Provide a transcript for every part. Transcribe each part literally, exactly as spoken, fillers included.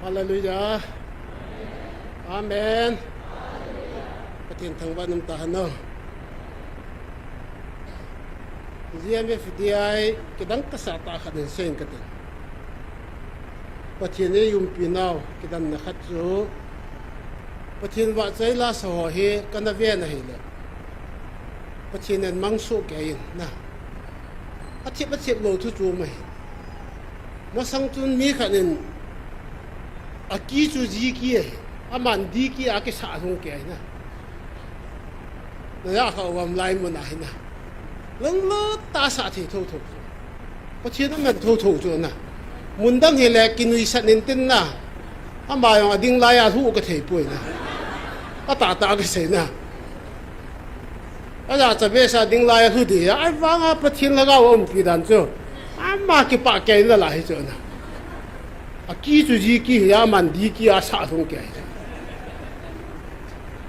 Hallelujah. Amen. Pathen thangvah in um tahen o. G M F D I kidang kasah tah khat hin seiyin kate. Pathen in eiumpi nau kidang na khat chu, Pathen vahchoi la sa ho hi kana ve na hile, Pathen in mang soh kei in na. Athip athip lou thu chu um ahi. Masang chun mi khat in aki chu ji ki ahi. Aman di ki a kisah lhung kei ahi na. Na ya kha uvam lai mun ahi na. Lunglut tah a sah thei thotho chu. Pathen aman thotho chu na. Mun dang hile kinuisat in tin na. Ama jong ading lai a lhu ka thei poi na. Atah tah a kisei na. Aja cha be sa ding lai a lhu di a, ahivanga Pathen lhagao a umpi dan chu. Ama kipah kei na lai hi chu na. Aki chu ji ki hi a, aman di ki a sah lhung kei.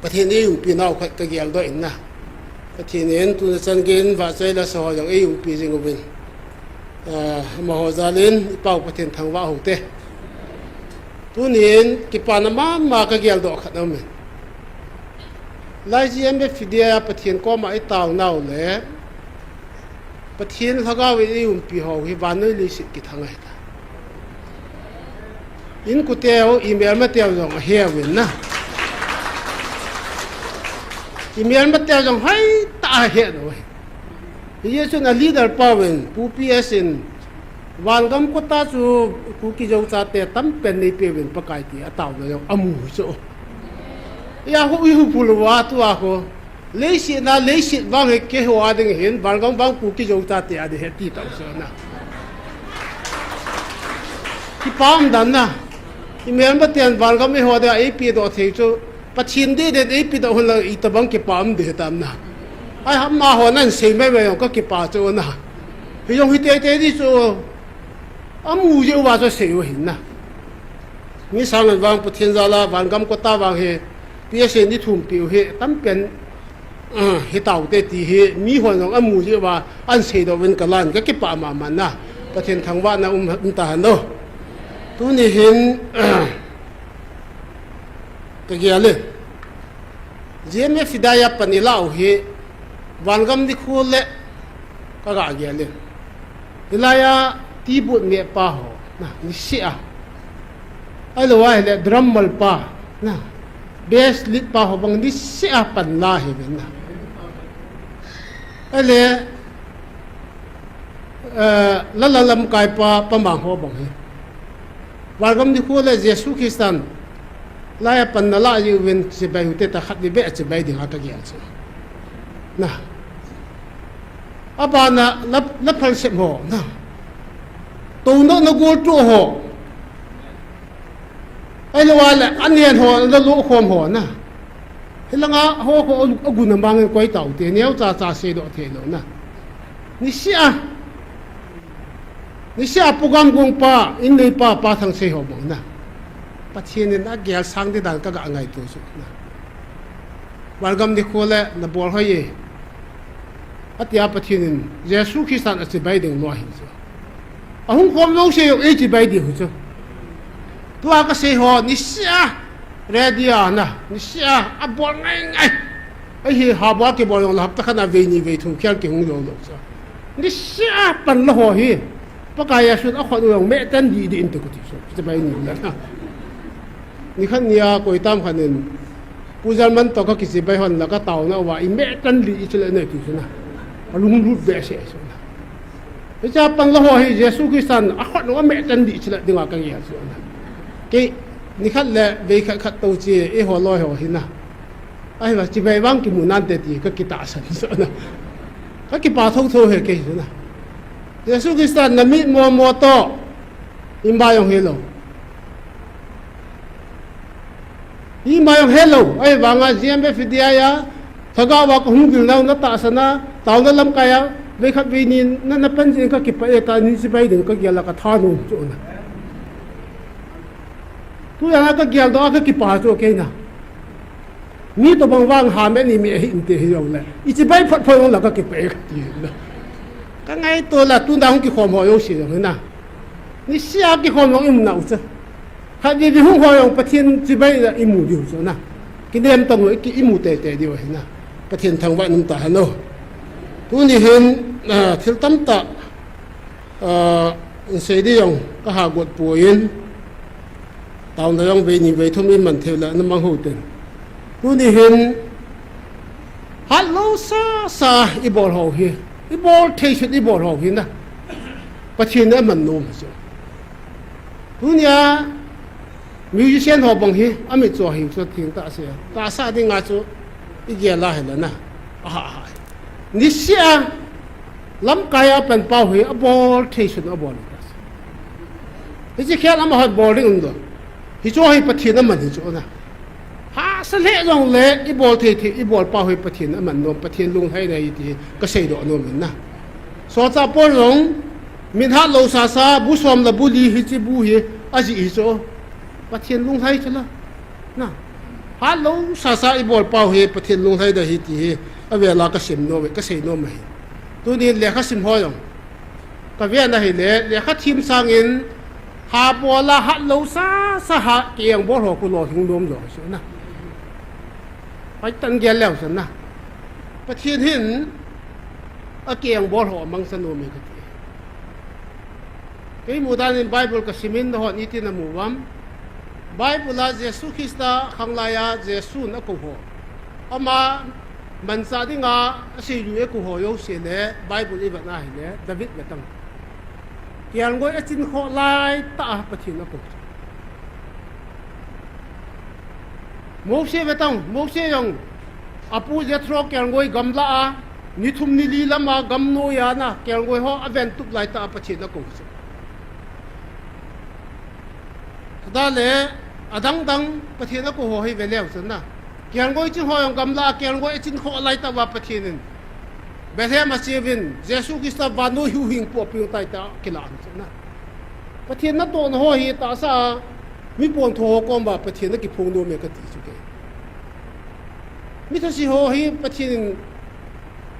Pathen in eiumpi nau khat ka geldoh in na. Pathen in tuna chan geiyin vahchoi la sa ho jong eiumpi jing uvin. Ah, amaho jal in i Pau Pathen thangvah hou te. Tunin kipana mama ka geldoh khat aum in. Lai G M F D I a Pathen koma i tao nau le Pathen lhagao in eiumpi ho hi vannoi leiset kithang ahi ta. Inkote u, imelmate u jong ahe uvin na. Imelmate u jong hoitah a ahe u ahi. Hijeh chun a leader pa uvin, Pu P S in, vangam kota chu Kuki Zo chate tampen neipe uvin Pakai ti a taona jong amu chu. Iya hu, i hu phu lou a tua khu. Leiset na, leiset vang hi keiho a ding hin, vangam vang Kuki Zo chate a ding ahi ti tao chu na. Kipah um dan na. Imelmaten vangam eiho dia eipe doh thei chu. Pathen deden eipe doh hon la itobang kipah um ding hitam na. Ai, amaho nan sei mai mai jong ka kipah chu na. Hi jong hi teitei di chu. Amu jeh uva chu sei u ahin na. Mi sang an vang Pathen jal a vangam kota vang hi P S A in eithumpi u hi tampen, ah, hi taute ti hi mihon jong amu jeh uva ahin seidoh uvin ka lan ka kipah mama na. Pathen thangvahna um, um tahen o. Tuni hin, ah, ka gel e. G M F D I a pan ilah u hi, vangam nikho le ka ga gel in. Hilai a keyboard meh pa ho, na, niseh a. Ahilou ahile drum mal pa, na, bass lead pa ho bang niseh a pan la hi ven na. Ahile, eh, la la lamkai pa, pa mang ho bang hi. Vangam nikho le Jesu Christan, lai a pan nalah jeh uvin chibai u te ta khat ni beh chibai ding a ka gel chu. Na. Abana la, la phalsem ho, na. Touna na gol tu ho. Ahilou le, anen ho, la lo khom ho, na. Hilanga ho ho agun a mangin koi taute, neo cha cha seidoh thei lou, na. Niseh a. Niseh a program gong pa, in nei pa, pa Thangsei ho bang na. Pathen in agel sang ding dan ka ga ngaito chu na. Vangam nikho le na bol hoi e. Atia Pathen in Jesu Christan achibai ding lou ahi chu. Ahung khom lou se jong eichibai ding u chu. Tua ka sei ho niseh a. Ready a na, niseh a, abol ngai ngai. Ahi, haba kibol jong le hapta khat a vei ni vei thum khel kihung jou lou chu. Niseh a pan la ho hi. Pakai Jesun akhut u jong meh tan di di inte kati chu. Chibai ni la na. Nikhat nia koi tam khat in. Pu Jalman toh ka kichibai hon la ka taona uva i meh tan di i chule nei ti chu na. Alunglut behseh chu na. Hiche a pan la ho hi Jesu Christan akhut u ameh tan di chule dinga ka gel chu na. Kei nikhat le vei khat khat tou chi eiho loi ho hi na. Ahi va chibai vang kimu nante ti ka kitahsan chu na. Ka kipah thotho e kei chu na. Jesu Christan na mit mo mo toh. Ima jong hilou. Ima jong hilou, ahivanga G M F D I a, lhagao a kahung gil nau na tahsan a, taona lamkai a, vei khat vei ni na, na pan jeh in ka kipah e, tuni chibai ding ka gel a ka thanom chu na. Tujan a ka geldoh a ka kipah chu kei na. Mi tobang vang ha me ni me ahi inte hi jong le. I chibai phot phot jong la ka kipah e ka ti na. Ka ngaito la tun dang kikhom ho jouse jong na. Niseh a kikhom jong i um nau chu. Khat vei vei hung ho jong Pathen chibai a imu diu chu na. Kinem tang u, ki imu teitei diu ahi na. Pathen thangvah in um ta hen o. Tuni hin, ah, thil tamtah, ah, in sei ding jong ka ha got poi in. Taona jong vei ni vei thum i man thei le na mang hou ten. Tuni hin hat lou sasa i bol ho hi. I bol thei set i bol ho hi na. Pathen in aman nom chu. Tunia musician ho bang hi, amit chu hi chu thing ta se. Tahsa dinga chu i gel a hi le na. Aha, aha. Niseh a lamkai a pan pau hi abol thei sun abol ta se. Hiche khel amaho bol ding um lou. Hichu hi Pathen aman hi chu na. Hahsa lheh jongle, i bol thei thei, i bol pau hi Pathen aman nom, Pathen lunglhaina ahi ti ka seidoh nom in na. Solchah Paul jong, mit hat lou sasa, bu som le bu li hiche bu hi, ajih hi chu. Pathen lunglhai chu la. Na. Hat lou sasa i bol pau hi, Pathen lunglhaina ahi ti hi, avel a ka sim nom, ka sei nom ahi. Tuni lekha sim ho jong. Ka ven ahile, lekha thim sangin, ha bol a hat lou sasa ha, kieng bol ho khu lolhing nom jo, chu na. Pai tan gel leu chu na. Pathen hin, akieng bol ho amangsa nom e kati. Kei mudan in Bible ka sim in nahon iti namu uvam. Bible a Jesu Christa khanglai a Jesun akou ho. Ama manchah dinga aseijuiya akou ho jouse le Bible i vet na hile David ve tang. Kelngoi achin khoh lai tah a Pathen akou. Mose ve tang, Mose jong apu Jethro kelngoi gamla a, ni thum ni li lam a gam noiya na, kelngoi ho aven tup lai tah a Pathen akou chu. Chutah le, adang dang Pathen akou ho hi ve leu chun na. Kelngoi chin ho jong gamla a, kelngoi achin khoh lai tah uva Pathen in Bethlehem a cheuvin, Jesu Christa vannoi huhhingpu apuitai tah a kilah chu na. Pathen natohna ho hi tahsa a, mi pontho ho kom uva Pathen akiphong nom e kati chu kei. Mi thase ho hi Pathen in,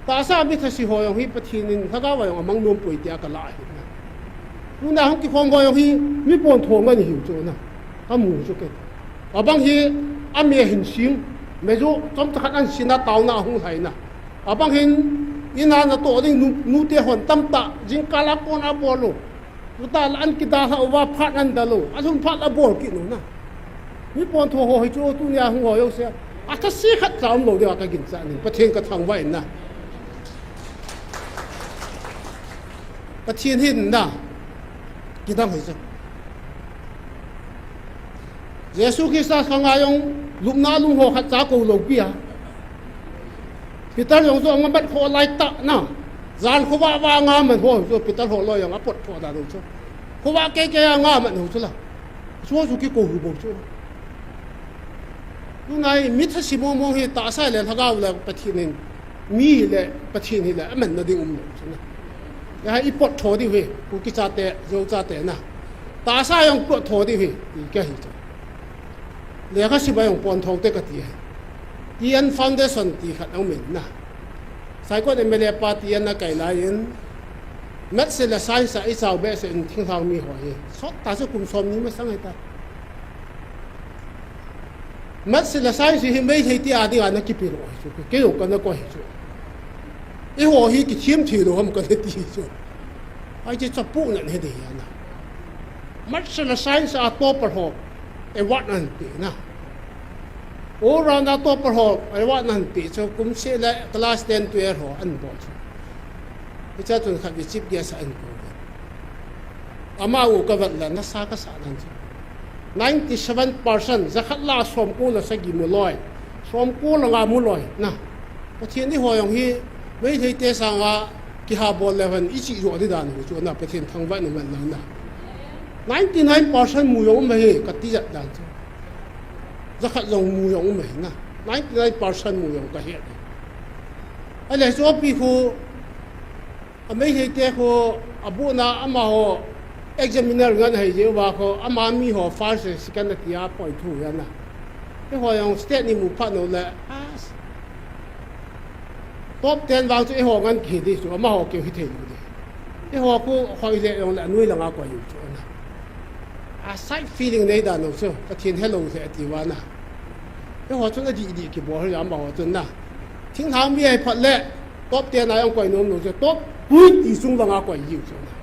tahsa mi thase ho jong hi Pathen in lhagao a jong amang nom poi tia kalah ahi na. Tuna hung kikhom ho jong hi mi pontho ngen ahiu chu na. Kamu chu kei. Abang hi, ami ahin sing, meju chomcha khat ahin sin a taona ahung lhai na. Abang hin, in a natoh ding nu, nute hon tamtah, jingkah a kon abol u. Tuta la an kidalha uva phat an dal u. Alhun phat abol kit u na. Mi pontho ho hi chu tunia hung ho jouse. Athase khat cha umlou ding a ka ginchat in. Pathen ka thangvah in na. Pathen hin na. Kidang hi chu. Jesu Christa khanga jong lupna lung ho khat cha kou lou pi a. Peter jong chu anga mat kho lai tah na. Jan khovah vah anga man ho chu Peter ho loi jong apot kho dan u chu. Khovah kei kei anga man ho chu la. Chu chu kikou hu bou chu. Tunai mi thase mong mong hi tahsa le lhagao le Pathen in mi hi le Pathen hi le amanna ding umlou chu na. Ahi i pot tho diu hi, Kuki chate, Zo chate na. Tahsa jong pot tho diu hi, ti ka hi chu. Lekha sim a jong pontho te kati ahi. T N Foundation ti khat aum in na. Saikot M L A pa T N akai lai in. Maths le science a i chau behseh in thinglhang mi ho hi. Sot tah chu kum som ni masang ahi ta. Maths le science hi Meitei te a dinga na kipe lou ahi chu. Kei jong kana koi ahi chu. Eiho hi kithem thei lou ham kana ti ahi chu. Ahi chu chapu nan he ding ahi na. Maths le science a topper ho award ahin pe na. All round a topper ho award ahin pe chu kum seh le class ten, twelve ho ahin bol chu. Hiche a chun khat vei chief guest a ahin kou ve. Ama u ka vet le nasa ka sa dan chu. Ninety seven percent, jakhat lah a somko le sagi mu loi. Somko le nga mu loi. Na. Pathen eiho jong hi, Meitei te sanga kiha bol le hen i chih jo di dan u chu na Pathen thangvah in man lang na. Ninety nine percent mu jong um ahi, ka ti jat dan chu. Jakhat jong mu jong um ahi na. Ninety nine percent mu jong ka he. Ahile chu pi khu, A Meitei te khu, abohna amaho examiner ngen ahi jeh uva khu, ama mi ho first, second ati a poi thu ahi na. Eiho jong state ni mu phat nau le, a, top ten vang chu eiho ngen kihi di chu, amaho keu hithei lou di. Eiho khu hoi le jong le anoi langa koi u chu na. A side feeling nei dan lou chu, Pathen helou lheh ati uva na. Eiho chun adih dih kibol hi amaho chun na. Thinglhang mi ahi phat le, top ten a jong koi nom lou chu, top twenty chung langa koi jiu chu na.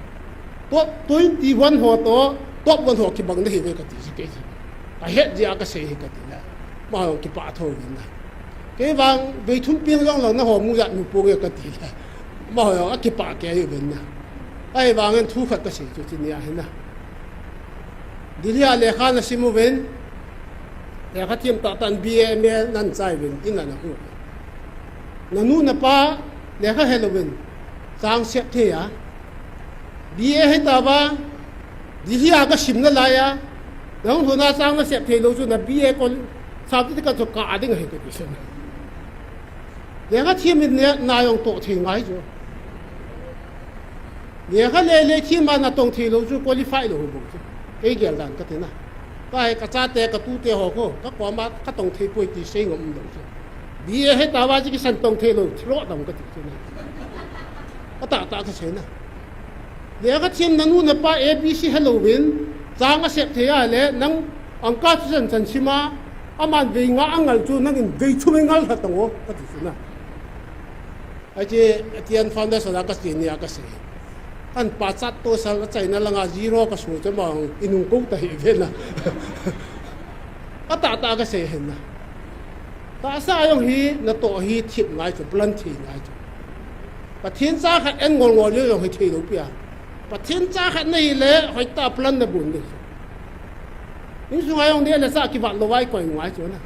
Top twenty one ho toh, top one ho kibang nahi uve kati chu kei chu. Kahet jeh a kasei hi kati le. Amaho jong kipah tho uvin na. Kei vang, vei thum peng jong lang naho mu jat nu ponge kati le. Amaho jong akipah kei uvin na. Ahivangin thu khat kasei chu, chuti nia hi na. Delhi a lekha nasim uvin, lekha them tahtah in B A, M A nahin chai uvin, in a nahu. Nanu napa lekha helouvin, chang sep thei a. B A hita uva, Delhi a kasim nalai a, nahung lhun a chang nasep thei lou chu na B A kon, certificate chu kah ding ahi kati chu. Lekha them in ne, na jong toh thei ngai chu. Lekha lele them a natong thei lou chu qualify lou bou chu. Kei gel dan kati na. Kahi kachate, katute ho khu, kakoma katong thei poi ti sei ngam lou chu. B A hita uva chu kisan tong thei lou, thilou dam kati chu na. Katahtah kasei na. Lekha them nanu napa A B C helouvin, chang asep thei a le, nang angka chu chan chan sim a, aman vei nga angal chu nangin vei thum ngal lha tang o, kati chu na. Ache, Etian Foundation a kati nia kasei. An pa chat to sal achaina langa zero kasu chu mong inung ko ta hi ve na. Atahtah kasei hin na. Tahsa jong hi natoh hi thip ngai chu, plan thei ngai chu. Pathen cha khat en ngol ngol jong hi thei lou pi a. Pathen cha khat nahi le hoitah plan nabon ding chu. Insunga jong dei le sa kivat lou vai koi ngai chu na.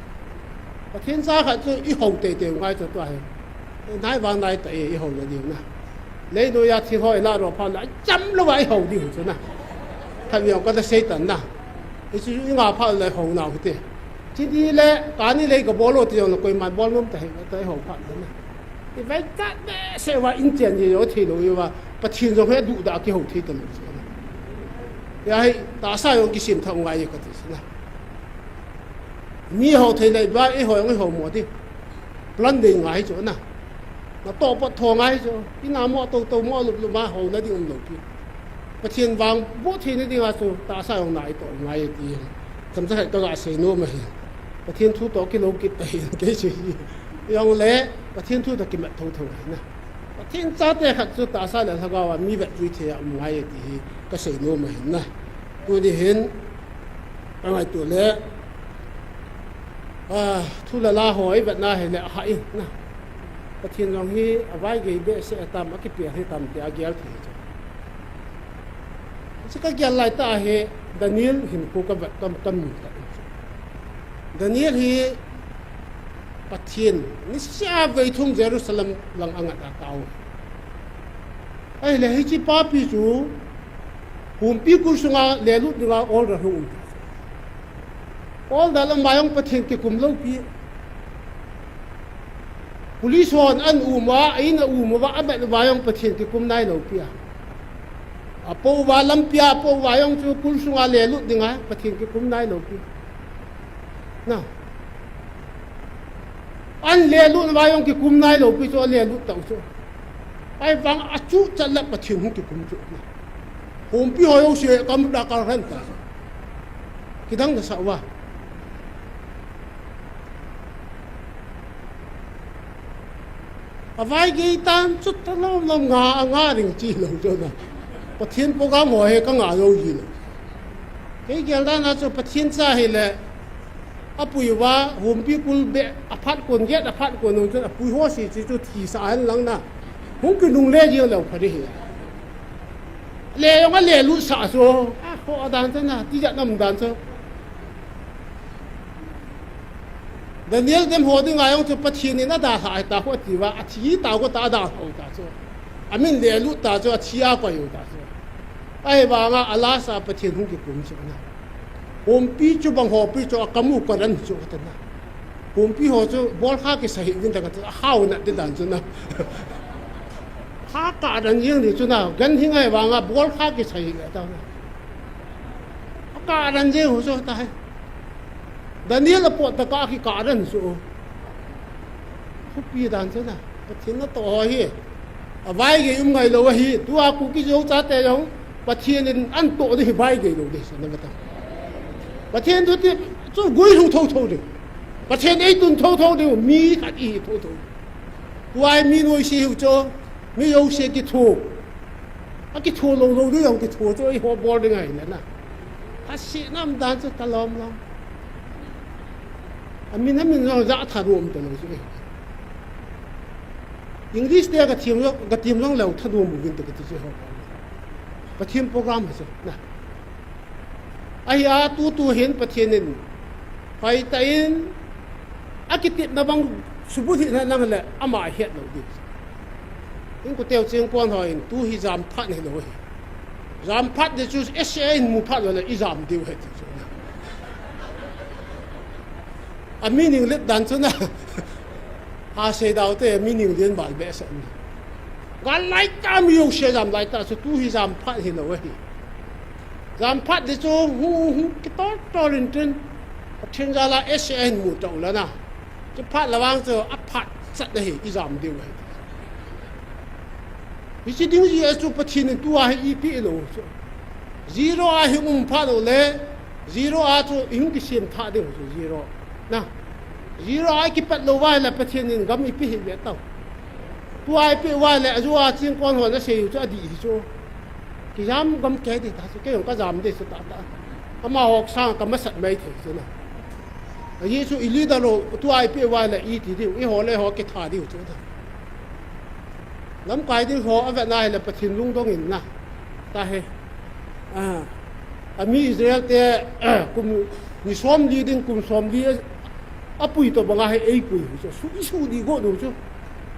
Pathen cha khat chu ihou teitei ngai chu tua hi. Nai vang nai ta e, ihou le ding na. Leinoiya thil ho ina ro pha na, cham lou va ihou ding chu na. Khat vei jong kana sei tan na. Hichu inga pha le hou nau hite. Chuti le, kani lei kabol lou ti jong le koiman bol nom ta hi, ta ihou pha na. Ivai chat behseh uva inchen ji jo thei lou uva, Pathen jong hi aduh da kihou thei ta lou chu na. Hia hi, tahsa jong kisim thah ngai kati chu na. Mi hou thei lei ba, eiho jong ihou mo ti. Plan dei ngai chu na. Natoh pot tho ngai chu. Ina mo to to mo lup lup ma houna ding um lou pi. Pathen vang boh theina dinga chu tahsa jong na itoh ngai ti. Chomcha khat kaga sei nom ahi. Pathen thu toh kilou kit ta hi kei chu hi. Jong le Pathen thu toh kimat tho tho hi na. Pathen chate khat chu tahsa le lhagao a mi vetjui thei a um ngai ti hi kasei nom ahi na. Tuni hin, angaito le, a, thu le la ho ivetna hile ahah in na. Pathen jong hi avaigei behseh atam, akipel hitam ti agel thei chu. Hiche kagel laitah a hi Daniel hinkho kavet kam, kamu ta. Daniel hi Pathen niseh a vei thum Jerusalem lang angat a tao. Ahile hiche papi chu humpikul sunga lelut dinga order hung um. Order la ma jong Pathen kikum lou pi. Police hon ana um uva, aina um uva, avet uva jong Pathen kikum nailou pi a. Apo uva, lampi a apo uva jong chu kul sunga lelut dinga Pathen kikum nailou pi. Na. Ana lelut uva jong kikum nailou pi chu, alelut tau chu. Ahivang achuh chat le Pathen hung kikum chu. Humpi ho jouse kam da kal hen ta. Kidang nasah uva. Avaigei tan chu talom lom nga, anga ding chi lou chu na. Pathen program ho hi kanga jou ji lou. Kei gel dan a chu Pathen cha hile apui uva, humpikul beh aphat kon, gate aphat kon nung chun apui ho se chu thisah hen lang na. Hung kinungle jeng leu pha ding hi. Le jong alelut sah chu. Akhoh dan chu na, tijat na um dan chu. Daniel dem ho dinga jong chu Pathen in adalhah ahi ta khu ati uva, athi tau khu ta adalhah u ta chu. Amin lelut ta chu, athi a koi u ta chu. Ahivanga a last a Pathen hung kikum chu na. Humpi chu bang hopi chu akam u karan chu kati na. Humpi ho chu bolkha kisa hih uvin ta kati, ahao nat di dan chu na. Kha karan jeng di chu na, ganhing ahivanga bolkha kisa hih ve ta na. Akaran jeng u chu ta hi. Daniel apot tah a kikaran chu. Thupi dan chu na. Pathen natoh ho hi. Avaigei um ngai lou ahi. Tua Kuki Zo chate jong Pathen in anatoh ding hi vaigei lou ding chu na ve ta. Pathen thutep chu guilhung thotho ding. Pathen eitun thotho ding, mi khat ihi thotho. Tua hi mi noise hiu chu, mi jouse kitho. Akitho lou lou ding jong kitho chu eiho bol ding ahile na. Phasetna um dan chu talom lom. Amin amin jong ja thanom talou chu. English te kathem jong, kathem jong leu thanom uvin te kati chu eiho. Pathen program hi chu na. Ahia tutu hin Pathen in hoitah in akitepna bang subut hih hen lang le ama ahet lou ding. Inkote u Chingkon ho in tu hi jam phat hilou ahi. Jam phat ding chu S A in mu phat lou le ijam diu ahi ti chu na. A meaning let dan chu na. Asei dau te meaning len val behseh na. Gal lai tah mi jouse jam lai tah chu tu hi jam phat hilou ahi. Jam phat ding chu hu hu kitol tol in tin. Pathen jal a S A in mu tah u le na. Chu phat le vang chu aphat chat na hi ijam diu ahi. Hiche ding jeh a chu Pathen in tua hi eipeh lou chu. Zero a hi um phat lou le, zero a chu ihung kisem thah ding chu zero. Na. Zero a kipat lou uva le Pathen in gam eipeh hih ve tau. Tua eipeh uva le, ajou a Chingkon hon asei u chu adih hi chu. Kijam gam kei ding ta chu, kei jong kajam ding chu tahtah. Amaho sang kamasat mai thei chu na. Ajeh chu i leader ho, tua eipeh uva le iti diu, eiho le eiho kitha diu chu na. Lamkai ding ho avet na hile Pathen lungdong in na. Tahi. A, ami Israel te, kum ni somli ding, kum somli a, apui tobang a hi eipui hi chu. Su, isu di go nu chu.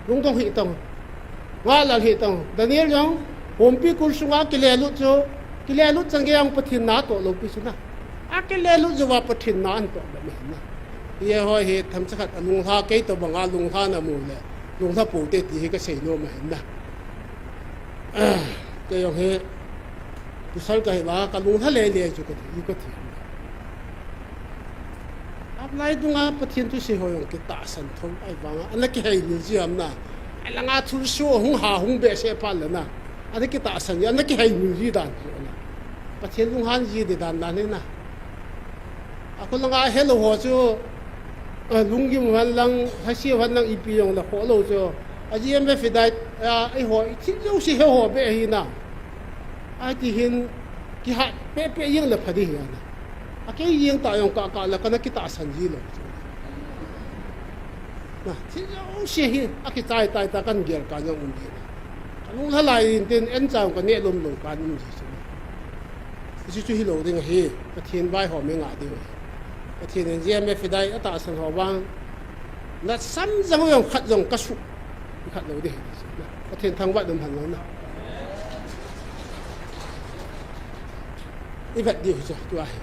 Lungdong hih tang. Ngalal hih tang. Daniel jong, hompi kul sunga kilelut chu. Kilelut chan gei jong Pathen na atoh lou pi chu na. Akilelut jou va Pathen na atoh lou ahi na. Hiche ho hi themcha khat alunglha kei tobang a lunglha na mu le. Lunglha pou te ti hi kasei nom ahi na. Kei jong hi, pasal kahi vang a kalunglha lele chu kati, kati. Ablai dunga Pathen thusei ho jong kitahsan thou ahi vang a, ana kihei mil ji ham na. Ahi langa thilsoh hung ha hung behseh phat le na. Ana kitahsan ji, ana kihei mil ji dan chu na. Pathen lunghan ji ding dan dan hi na. Akhu langa helou ho chu, a, lunggim hen lang, lhase hen lang ipi jong le khoh lou chu. A G M F hi dai, a, eiho, i thil jouse he ho beh ahi na. Ahi ti hin, kihat peh peh jeng le pha ding ahi na. A kei jeng tah jong kah kah le kana kitahsan ji lou chu. Na, thil jouse hi, akichai tai ta kan gel kan jong um ji na. Kalunglha lai in tin, en chang kaneh lom lou kan um ji chu. Hichu chu hilou ding ahi, Pathen vaihom inga diu ahi. Pathen in G M F hi dai atahsan ho vang. Lhasam jong jong khat jong kasuh. Khat lou ding ahi. Pathen thangvah dum hen lang na. I vet diu hi chu, tua hi.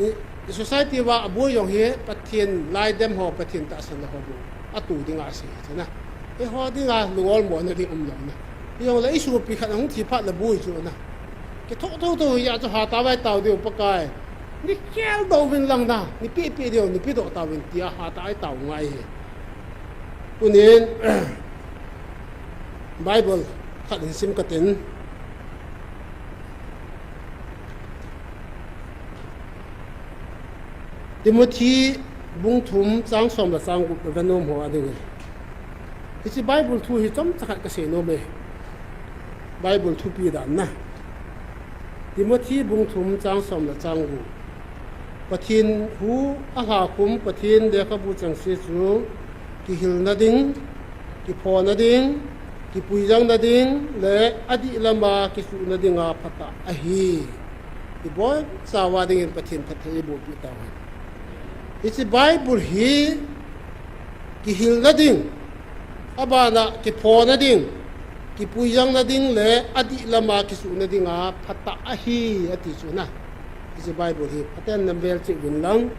I, i society uva aboi jong hi, Pathen laidem ho, Pathen tahsan ho bou. Atu dinga asei chu na. Eiho dinga lungol mo na ding um lou na. Hijongle i sopi khat ahung thi phat le boi chu na. Kitho tho tho hi a chu hatah vai tao diu Pakai. Ni khel doh uvin lang na, ni pi pi diu, ni pi doh tauvin tia hatah ai tao ngai hi. Tunin, Bible khat hin sim katin. Timothy bung thum chang som le chang gup ve nom ho a dingin. Hiche Bible thu hi chomcha khat kasei nom e. Bible thupi dan na. Timothy bung thum chang som le chang gup. Pathen hu a lhakhum Pathen lekhabu chengse chu kihilna ding, kiphona ding, kipuijangna ding le adih lama kisuhna dinga phatah ahi. Ibonchauva dingin Pathen phatthei eiboh peh tauhen. Hiche Bible hi kihilna ding, abana kiphona ding, kipuijangna ding le adih lama kisuhna dinga phatah ahi ati chu na. Hiche Bible hi phaten navel cheh uvin lang.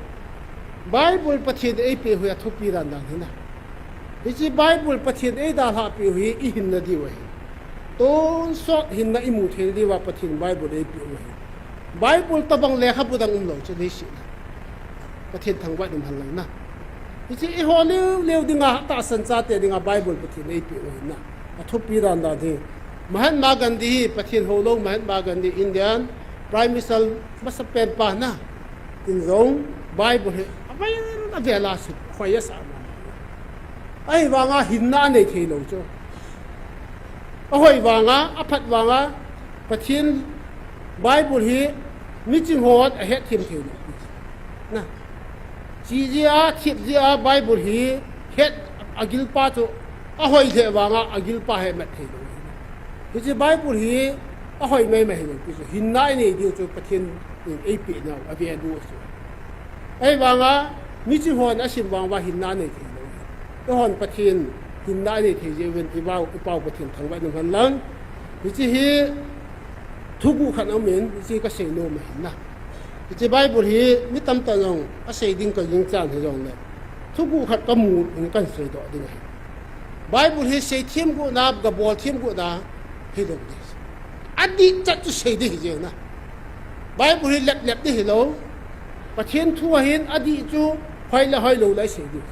Bible Pathen eipeh u hi athupi dan dan hi na. Hiche Bible Pathen eidalhah peh u hi ihinna diu ahi. Tonsot hinna imu thei diuva Pathen Bible eipeh u ahi. Bible tobang lekhabu dang umlou chu leiset a. Pathen thangvah in umhen lang na. Hiche eiho leu leu dinga tahsan chate dinga Bible Pathen eipeh u ahi na. Athupi dan dan hi. Mahatma Gandhi hi Pathen houlou Mahatma Gandhi Indian Prime Minister masapen pa na, tin jong Bible hi avel avel a sim, hoi asa ma. Ahivanga hinna anei thei lou chu. Ahoi vanga, aphat vanga, Pathen Bible hi miching hon ahet them thei lou. Na. Chi jia, thip jia Bible hi het agilpa chu, ahoi lheh vanga agilpa hi mat thei lou. Hiche Bible hi ahoi maimai hilou pi chu, hinna inei diu chu Pathen in eipeh nau, avel u chu. Ahivanga, miching hon asim vang uva hinna anei thei lou. Eihon Pathen hinna anei thei jeh uvin i-u, i-pau Pathen thangvah in umhen lang. Hiche hi thuguh khat aumin, hiche kasei nom ahin na. Hiche Bible hi mi tamtah in jong asei ding kagingchan hijongle, thuguh khat kamu in kahin seidoh ding ahi. Bible hi seithem guhna, gabol them guhna hilou ding. Adih chat chu sei ding hi jeng na. Bible hi lep lep ding hilou. Pathen thu ahin, adih chu hoi le hoilou le isei ding.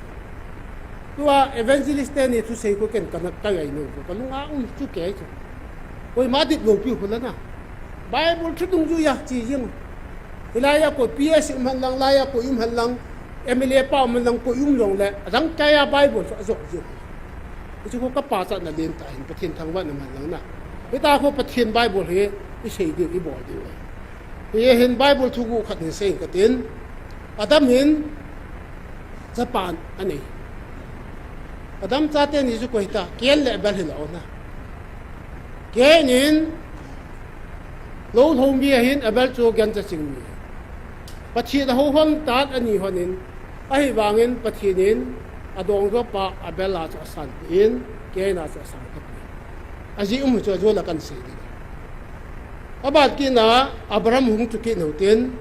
Tua evangelist teni thusei khu ken kana kangai nom, kalunga um chu kei chu. Koima dit lou piu khu la na. Bible thu dungjuia che jeng. Hilaiya koi P S um hen lang, laiya koi um hen lang, M L A pa um hen lang, koi um jongle, adang chaiya Bible chu ajoh jeng. Hichu khu kapachatna lentah ahin, Pathen thangvah in umhen lang na. Hitia khu Pathen Bible hi isei diu, ibol diu. Hiche hin Bible thuguh khat hin sei inge katin. Adam hin chapa anei. Adam chateni chu koi hita, Cain le Abel hila o na. Cain in lou lhou mi ahin, Abel chu gancha ching mi. Pathen ahou lhon tan ani lhonin, ahivangin Pathen in adongjo pa Abel a chu asanpeh in, Cain a chu asangtapeh in. Ajeh um chu ajol a kahin sei ding. Aban kit a Abraham hung chu kit u hitin,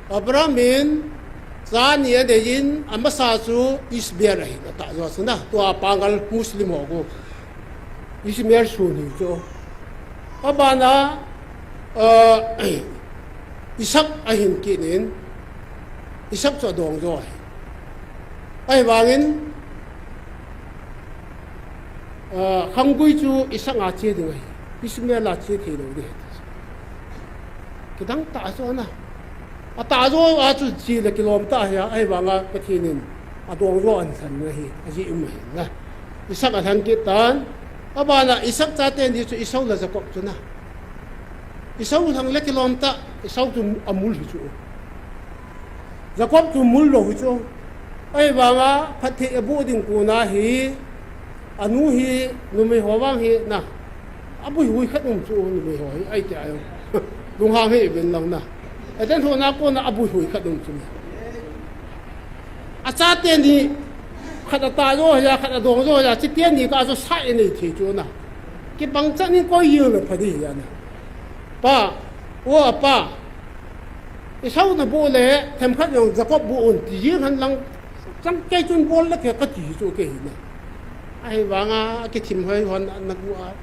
Abraham in cha ni anei in, amasa chu Ishmael ahin atahjo chu na, tua Pangal Muslim ho khu. Ishmael sun hi chu. Abana, ah, Isaac ahin kit in, Isaac chu adongjo ahi. Ahivangin, ah, khanggui chu Isaac a che ding ahi. Ishmael a che thei lou ding ahi. Kidang tah chu na. Atahjo a chu che le kilom tah ahi, ahivanga Pathen in adongjo ahin lhen ahi, ajeh um ahi na. Isaac alhen kit tan, abana Isaac chateni chu Esau le Jacob chu na. Esau lhang le kilom tah, Esau chu amul hi chu. Jacob chu mul lou hi chu. Ahivanga phatthei aboh ding kona hi, anu hi, numei ho vang hi na. Abuihui khat um chu numei ho hi, ahi tia jong. Lunghang hih uvin lang na. Eden hona kona abuihui khat um chu. Achateni khat atahjo ahi a, khat adongjo ahi a, chiteni kah chu sa inei thei chu na. Kibang chan in koi jeng le pha ding ahi a na. Pa, o apa, Esau naboh le themkhat jong Jacob boh un ti jeng hen lang, chang kei chun bol le kei kati hi chu kei hi na. Ahivanga akithim hoi hon ana gu a.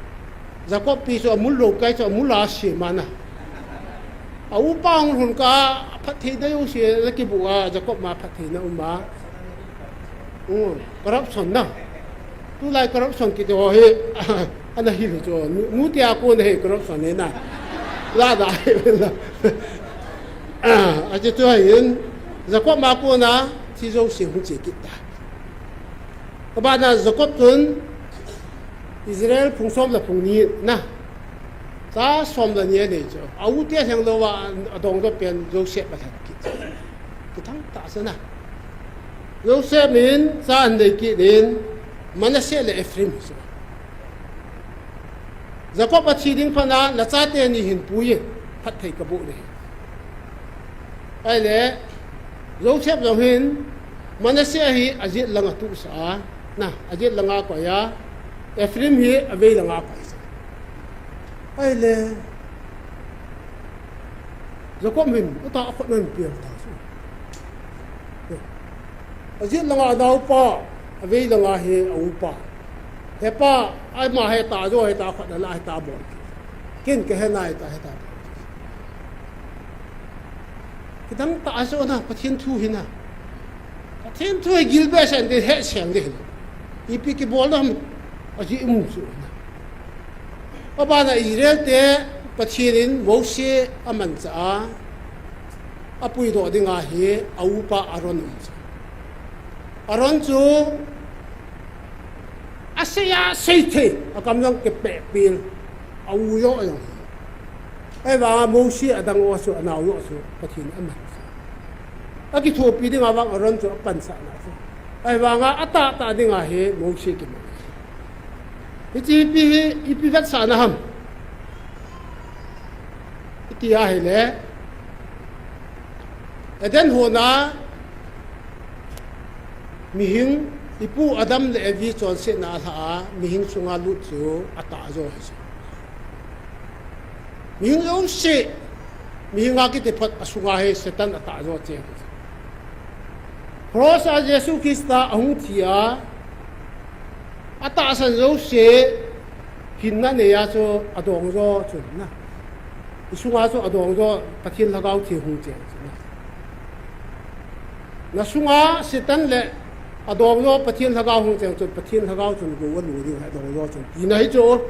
Jacob pi chu amul lou kei chu amul a sem a na. A upa hung lhun kah a phattheina jouse ana kibuh a, Jacob ma phattheina um a. Um, corruption na. Tulai corruption kiti ho hi, ana hil hi chu, nu, nu tia kona hi corruption hi na. Lada hi na. Ache chu hin, Jacob ma kona, thi jouse hung che kit ta. Abana Jacob chun, Israel phung som le phung ni na. Cha som le ni anei chu. A u te lheng lou a, adongjo pen Joseph alhen kit. Kithang tah chu na. Joseph in cha anei kit in, Manasseh le Ephraim chu. Jacob athi ding phat a, nachateni hin pui in, phatthei kaboh ding ahi. Ahile, Joseph jong hin, Manasseh hi ajet langa tusah a, na, ajet langa koi a, Ephraim hi avei langa koi sa. Ahile, Jacob hin, ata akhut nan piang ta su. Ajet langa anaopa, avei langa hi aupa. Hepa, ama heta jo, heta khut na la, heta bol. Ken kahe nai ta, heta bol. Kidang tah chu na, Pathen thu hi na. Pathen thu hi gilbeh seng ding, hetseng ding. Ipi kibol na ham, aji imu chu na. Abana Israel te, Pathen in Mose amanchah a, apuidoh dinga hi aupa Aaron um chu. Aaron chu asei a seithei, akamjang kipehpi, a u joh jong hi. Ahivanga Mose adang u chu, anao joh chu Pathen in amanchah. Akithopi dinga vang Aaron chu apanchah na chu. Ahivanga atahtah dinga hi Mose kimang. Hiche ipi hi, ipi vetsahna ham iti ahile, Eden hon a mihing, ipu Adam le Evi chonsetna alhah a, mihing sunga lut chu atah jo ahi chu. Mihing jouse, mihing a kiti phot a sunga hi Satan atah jo cheng ahi chu. Cross a Jesu Christa ahung thi a, atahsan jouse, hinna nei a chu adong jo chun na. Isunga chu adong jo Pathen Lhagao Theng hung cheng chun na. Nasunga Satan le adong jo Pathen Lhagao hung cheng chun, Pathen Lhagao chun gou alu ding ahi adong jo chun, tina ahi chu.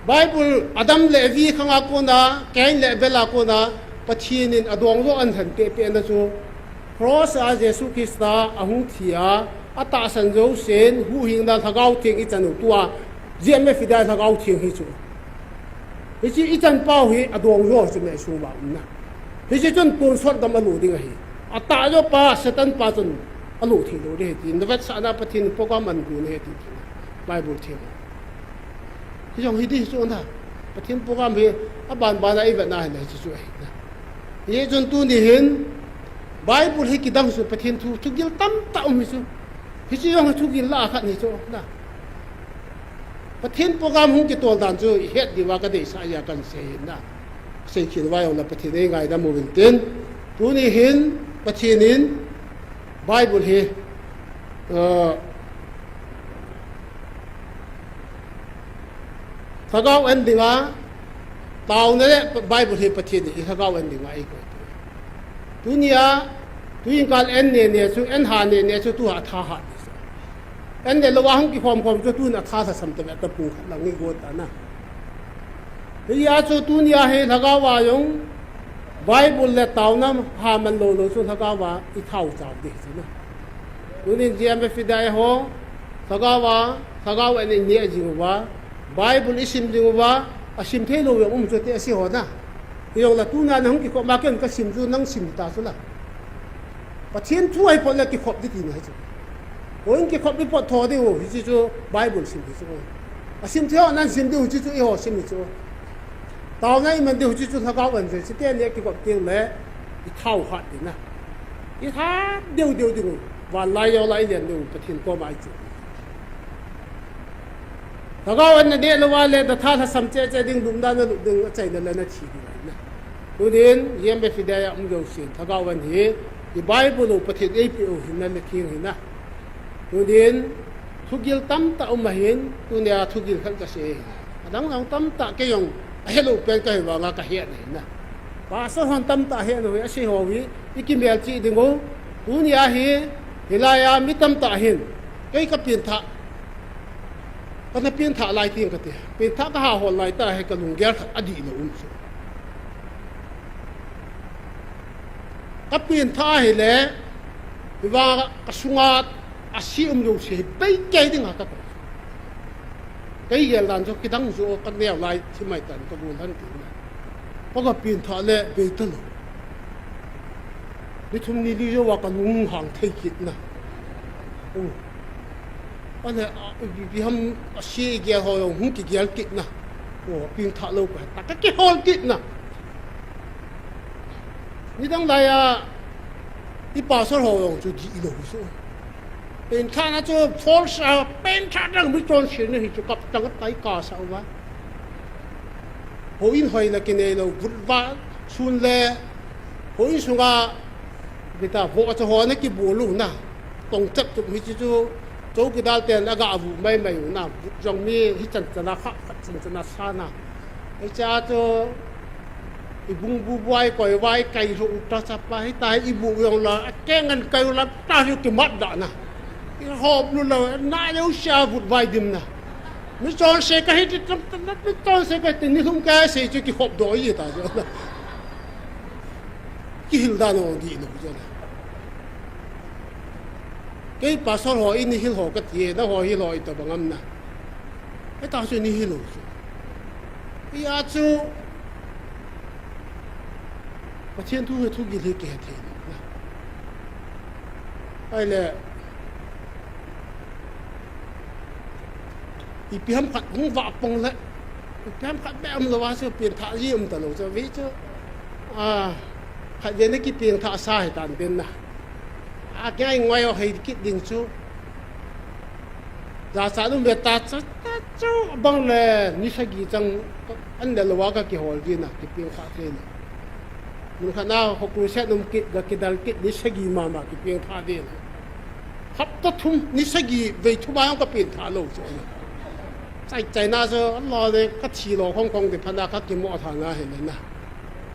Bible Adam le Evi khanga kona, Cain le Abel a kona, Pathen in adong jo ahin lhen pehpeh na chu, Cross a Jesu Christa ahung thi a, atahsan jousen huhhingna Lhagao Theng ichan u tua, G M F India Lhagao Theng hi chu. Hiche ichan pau hi adong jo chu meh sung uva um na. Hiche chun tonsot gam alu ding ahi. Atah jo pa, Satan pa chun alu thei lou ding ahi ti, navetsahna Pathen program ahin gon ahi ti, Bible theng. Hijong hi ding chu na. Pathen program hi abanbana ivetna ahile hiche chu ahi na. Hichun tuni hin Bible hi kidang chu Pathen thu, thugil tamtah um hi chu. Hiche jong hi thugil lah a khat hi chu na. Pathen program hung kitol dan chu ihet diuva kadeisah ahi a kahin sei ahi na. Seikhel uva jongle Pathen in eingaidam uvin tin. Tuni hin Pathen in Bible hi, ah, Lhagao en dinga, taona le Bible hi Pathen in ilhagao en dinga eikoi. Tunia, tuin kal en nene chu, en ha nene chu, tua tha hat ding chu. En le louva hung kikhom khom chu, tun atha lhasam tave tapung khat lang igot ta na. Hijeh a chu tunia hi lhagao a jong, Bible le taona ha man lou lou chu lhagao a ithao chau ding chu na. Tunin G M F India ho, lhagao a, lhagao a in neh jing uva, Bible isim jing uva, asim thei lou jong um chu ti ase ho na. Hijongle tuna nahung kikhop ma ken kasim chu nang sim ta chu la. Pathen thu ahi phat le kikhop ding tina ahi chu. Houin kikhop ding phat tho ding u, hiche chu Bible sim hi chu. Asim thei ho nan sim ding u hiche chu, eiho sim hi chu. Taona iman ding u hiche chu lhagao en chu, chuteng le kikhop teng le ithao hat ding na. Ithat deu deu ding u, van lai jol a ilen ding u, Pathen koma iche. Lhagao en naneh louva le natha lhasam cheh cheh ding, lupna nalup ding, achaina le nathi ding ahi na. Tunin, G M F India a um jousen, lhagao en hi, i Bible u Pathen eipeh u hinna le theng hi na. Tunin, thugil tamtah um ahin, tunia thugil khat kasei ahi. Adang dang tamtah kei jong ahelou pen kahi vanga kahet ahi na. Pastor hon tamtah ahet u hi, asei ho hi, ikimelchih ding u. Tunia hi, hilai a mi tamtah hin, kei kapengthah, kana pengthah lai teng kati. Pengthah kaha hol lai tah hi kalunggel khat adihlou um chu. Kapengthah ahile, hiva kasunga ase um jouse hi bei kei dinga kakoi. Kei gel dan chu kidang chu, kaneo lai thim mai tan kagol han ti na. Kaga pengthah le bei talou. Ni thum ni li jouva kalunghang thei kit na. U. Ahile, a, ipi, ipi ham ase igel ho jong hung kigel kit na. O, pengthah lou kahi ta, kakihol kit na. Nidang lai a, i pastor ho jong chu dihlou chu. Pengthahna chu false a, pengthah dang mi chonsetna hi chu kaptang tai kasah uva. Houin hoi le kinei lou, vutvai, sun le, houin sunga, bita, vohcha ho ana kibol u na, tong chep chup hiche chu, chowkidar ten aga vuh mai mai u na, vut jong mi hichan chana kha, khat chan chana sa na. Hichea chu, ibung bu buai koi vai kai lou u ta chapa, hitia hi ibu jong la, akeng an kai u la, ta hi kimat da na. Ihop lou la, na leu sia vutvai dim na. Mi chonse kahi ti tam tam, mi chonse kahi ti, ni lhum kasei chu kihop doh ji ta chu. Kihil dan o di lo chu. Kei pastor ho in hil ho kati, na ho hil ho itobang am na. Hita chu ni hil lo chu. Hia chu Pathen thu hi thu gil hi kihe thei lo na. Ahile, ipi ham khat hung vah pong le, ipi ham khat beh umlou a chu pengthah ji um talou chu, ve chu, a, khatvei na kipengthah sa hitan tin na. A, kingai ngai o hei kit ding chu. Jachat um ve ta chu, ta chu bang le, ni sagi chang, an le lou a kakihol ji na, kipengthah thei na. Mun khat na, ho crusade um kit, ga kidal kit, ni sagi mama kipengthah ding. Hapta thum, ni sagi vei thum a jong kapengthah lou chu. Chai chai na chu, Allah le, kathi lo khong khong ti phat na, kakimo tha na hi le na.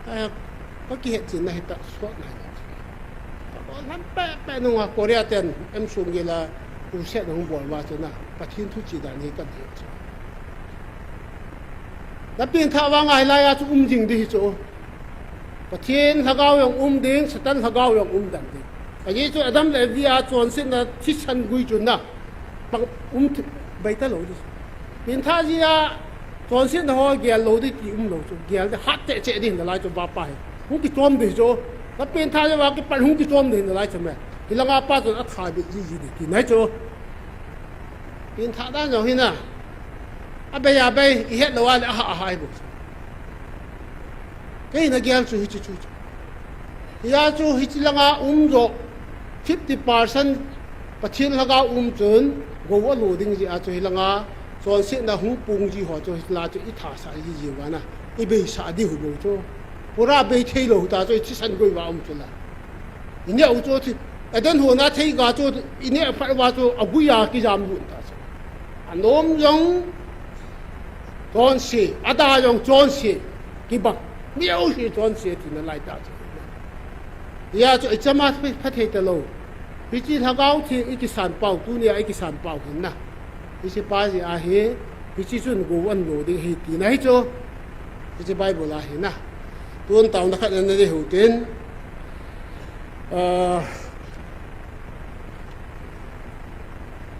Ai, kakihet chin na hita, suat na hi. Ka bol ham pe pe nung a Korea ten, em sung gila, crusade hung bol va chu na, Pathen thu chi dan hi kahet chu. Na pengthah vang a hilai a chu um jing di hi chu. Pathen lhagao jong um ding, Satan lhagao jong um dan ding. Ajeh chu Adam le Evi a chonsetna thisan gui chu na. Pang um thi-, bai talou di. Pengthah ji a chonsetna ho gel lou di ti umlou chu. Gel di hat cheh cheh di hinalai chu vapa hi. Hung kichom di chu. Na pengthah ji a kipan hung kichom di hinalai chu me. Hilanga pa chun atha bit ji ji di ti nai chu. Pengthah dan jong hi na. Abei abei, ihet lou a le aha aha hi bou. Kei na gel chu hichi chu chu. Hia chu hichi langa um jo fifty percent Pathen lhagao um chun gou alo ding jeh a chu hilanga chonsetna hung pung ji ho chu hila chu itha sa ji ji uva na. Ibei sa di hu bou chu. Pura bei thei lou ta chu ithisan goi uva um chu la. Ineh u chu thi, Eden hon a theiga chu ineh phat uva chu agui a kijam lut ta chu. Anom jong chonse, ada jong chonse, kibang. Mijouse chonse tina lai ta chu. Hia chu ichama pha thei talou. Hichi lhagao theng ikisan pau, tunia ikisan pau hin na. Hichi pa jeh a hi, hichi chun gou an lo ding ahi tina hi chu. Hichi Bible a hi na. Tun taona khat na nei u tin. Ah,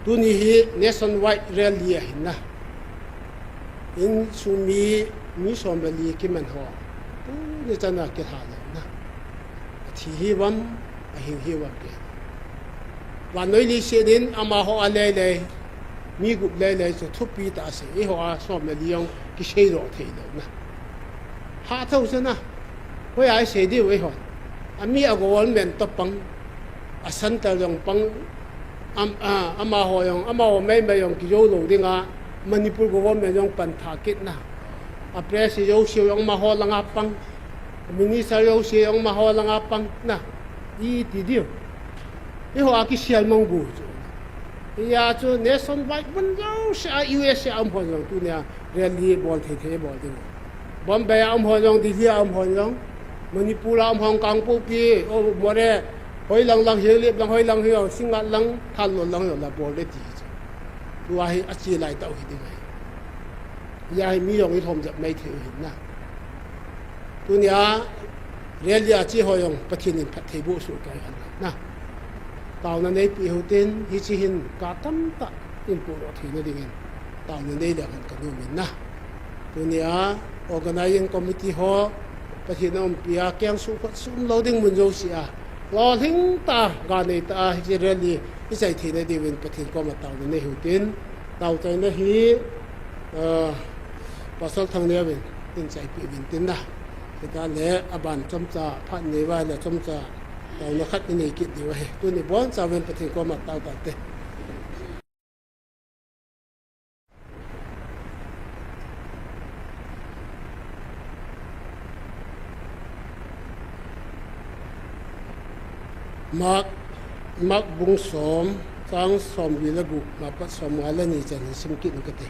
tuni hi nationwide rally ahi na. Insung mi, mi som le li kiman ho. Tuni chana kilha le na. Athi hi vam, ahing hi vam ke. Vannoi leiset in amaho a lei lei, mi gup lei lei chu thupi tah a sei, eiho a som le li jong kisei lou thei lou na. Hah thou chu na, hoiya isei diu eihon. Ami a government toh pang, a centre jong pang, am, a, amaho jong, amaho mei mei jong kijou lou ding a, Manipur government jong pan tha kit na. A press jouse jong amaho langa pang. Minister jouse jong amaho langa pang na, iti diu. Eiho a kisel mang gu chu. Hia chu nationwide mun jouse a U S A a um ho jong tunia rally bol thei thei bol ding. Bombay a um ho jong, Delhi a um ho jong, Manipur a um ho jong, Kangpokpi, o Moreh, hoi lang lang hi, lip lang hoi lang hi, Singngat lang, Thanlon lang hi, la bol le ti chu. Tua hi ache lai tau hi ding ahi. Hia hi mi jong i thom jep mai thei u hin na. Tunia rally a che ho jong Pathen in phattheiboh soh kei hen na. Taona neipi u hitin, hichi hin ka tamtah in podoh theina dingin taona nei leu hen ka nom in na. Tunia organizing committee ho, Pathen in aumpi a, keng suh khut suh umlou ding mun jouse a, lolhing tah a, ga nei tah a, hichi rally i chai theina diuvin Pathen koma taona nei u hitin, taochaina hi, ah, Pastor Thangneo in, in chaipi uvin tin na. Hita le aban chomcha phat nei uva le chomcha taona khat i nei kit diu ahi. Tuni boncha uvin Pathen koma tao tao te. Mark, Mark bung som, chang somli le gup, apat somnga le ni chan hi sim kit ing kate.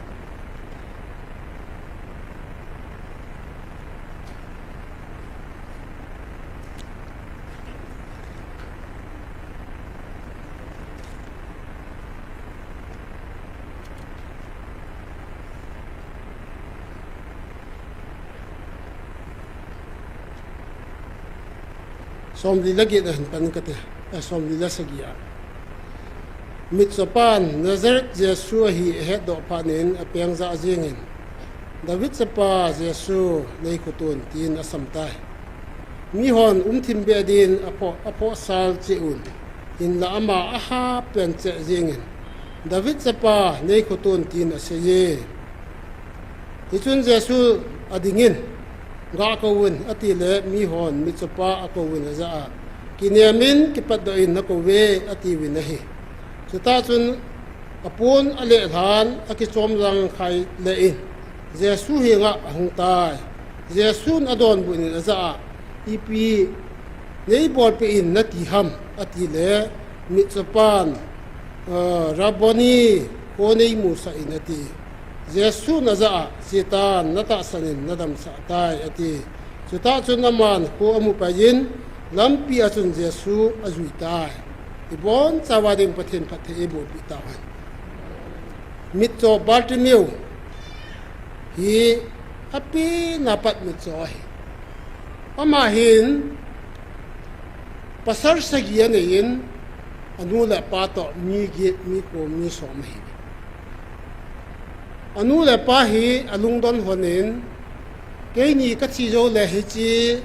Somli le get a hin pan kate, a somli le sagi a. Mitchopan Nazareth Jesu ahi ahetdoh phat in apeng jah jingin, David chapa Jesu, nei khotun, tin asam tai. Mihon umthim beh din aphoh, aphoh sal cheh un, hinlah ama ahap pen cheh jingin, David chapa, nei khotun, tin aseiye. Hichun Jesu adingin, Gah kouvin, atile mihon mitchopa akouvin ajah a, Kinemin kipatdoh in nakouve, atiuvin ahi. Chutah chun apon alelhan akichom lang khai le in, Jesu henga ahung tai. Jesun adonbut in ajah a, Ipi neibolpeh in nati ham, atile mitchopan, Rabboni, kho neimusah in, ati. Jesun ajah a, Setan, natahsan in nadamsah tai, ati. Chutah chun aman kho amu pai in, lampi a chun Jesu ajui tai. Ibonchauva ding Pathen phatthei eibohpeh tauhen. Mitcho Bartimeo hi apena pat mitcho ahi. Ama hin pasal sagi anei in, anu le apa toh mi get, mi ko, mi som ahi. Anu le apa hi alungdon lhon in, Keini kathi jou le hiche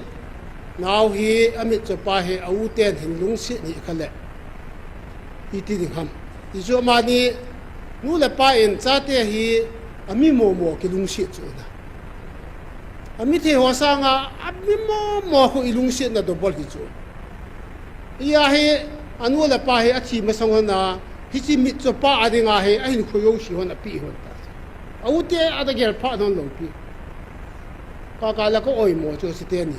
nao hi amitchopa hi a u ten hin lungset hih kha le iti ding ham, ti chu amani nu le pa in chate hi ami momo kilungset chu na. Amithei ho sanga ami momo khu ilungsetna double hi chu. Hia hi anu le apa hi athi masang lhon a, hiche mitchopa adinga hi ahinkho jouse lhon apeh lhon ta. A u te ana gel phah lhon lou pi. Kaka le ka oimo chu hiche teni.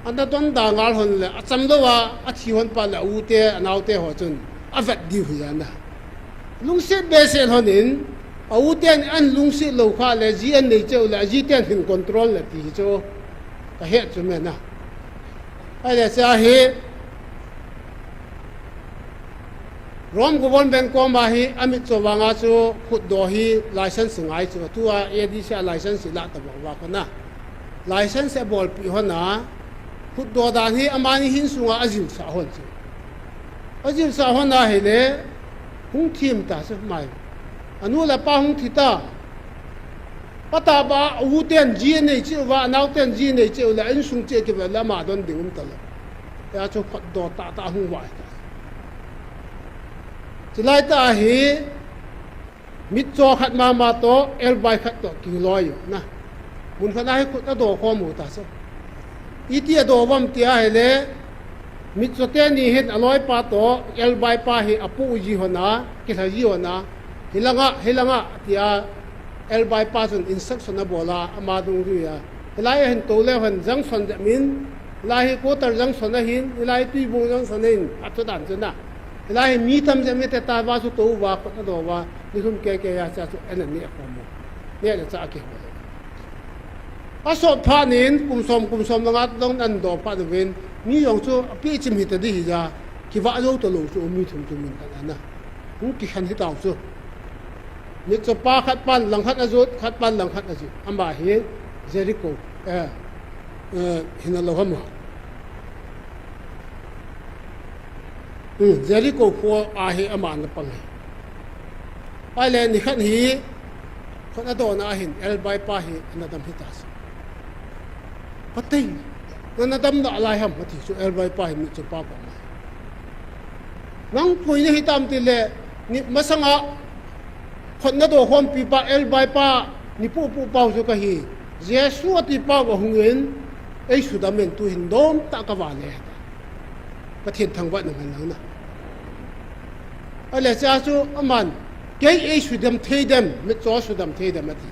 Ana donda ngal lhon le, achamlouva athi lhon phat le a u te, anao te ho chun avet diu hi ana. Lungset behseh lhon in, a u ten ahin lungset lou kha le, ji ahin nei cheh u le, aji ten hin control le ti hi chu kahet chu me na. Ahile hiche hi Rome government koma hi amitcho vanga chu khutdoh hi license ngai chu, tua A D C a license lah ta vang va kona. License abolpeh lhon a, khutdoh dan hi amani hin sunga ajilsah lhon chu. Ajilsah lhon ahile, hung thim ta chu mai. Anu le apa hung thi ta. Patah ba, a u ten ji anei cheh uva, anao ten ji anei cheh u le, a insung cheh kivet le ama don ding um talou. Hia chu khutdoh tahtah hung vai ta. Chulai tah hi, mitcho khat mama toh, elbai khat toh kiloi u na. Mun khat a hi khut adoh khom u ta chu. Iti adoh uvem ti ahile, mitcho teni hin aloipa toh, elbai pa hi apoh ji lhon a, kilha ji lhon a, hilanga, hilanga, tia, elbai pa chun instruction abol a, ama dungjuia. Hilai ahin tou leu hen junction jep in, hilai hi Quarter Junction ahin, hilai Tuibung Junction ahin, achu dan chu na. Hilai hi mi tam jep in, teta va chu tou uva, khut adoh uva, ni thum kei kei a cha chu ana neh khom u. Neh le chah akihol u. Asot phat in, kum som, kum som le nga dong ana doh phat uvin, mi jong chu apichim hita di hija, kivah jou talou chu mi thum chu mun khat ana. Hung kikhen hitau chu. Mitchopa khat pan langkhat ajot, khat pan langkhat ajot. Ama hi Jericho, eh, eh, hina lou ham. Hmm, Jericho kho a hi ama ana pang hi. Ahile nikhat hi, khut adoh na ahin, elbai pa hi ana dam hita chu. Pathen, nana dam nalai ham, ati chu elbai pa hin mitchopa koma. Nang koi nahi tam tile, ni masanga khut nadoh khompi pa, elbai pa, ni pupu pau chu kahi. Jesu ati pau ahungin, eisudam in tuhin nomtah kavale. Pathen thangvahna man lang na. Ahile hichea chu aman, kei eisudam thei dem, mitcho sudam thei dem ati.